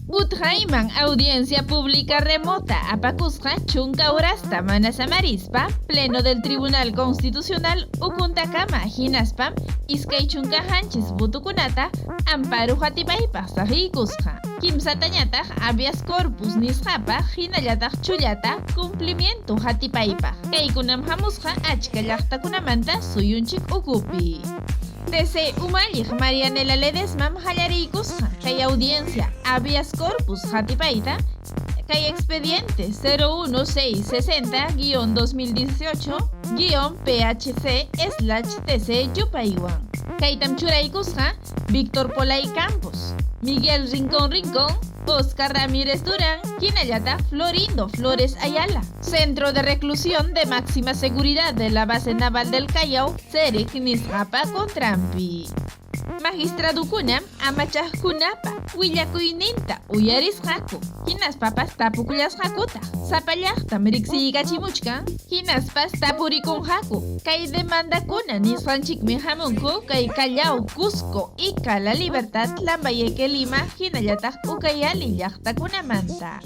Utqayman audiencia pública remota apakusqa 10 horasta mana samarispa Pleno del Tribunal Constitucional ukuntakama hinaspam 27 votokunata amparo hatipaypaq saqiykusqa. Kimsatañataq habeas corpus nisqapaq hinallataq chullata cumplimiento hatipaypaq. Kaykunam hamusqa achka llaqtakunamanta suyunchik ukupi. TC umalliq Marianela Ledesmam qallariykusqa kay audiencia habeas corpus hatipayta kay expediente 01660-2018-PHC/TC yupaywan. Kaytam churaykusqa Víctor Polay Campos, Miguel Rincón Rincón, Oscar Ramírez Durán, hinallataq Florindo Flores Ayala. Centro de Reclusión de Máxima Seguridad de la Base Naval del Callao, Ceric nisqapa contranpi. Magistradukuna amachaqkunapa willakuyninta uyarisqaku, hinaspapas tapukullasqakutaq. Sapa llaqtam riqsiykachimuchkan, hinaspas tapurikunqaku. Kay demandakuna nisqanchikmi hamunku kay Callao, Cusco, Ica, La Libertad, Lambayeque, Lima, hinallataq Ucayali llaqtakunamanta.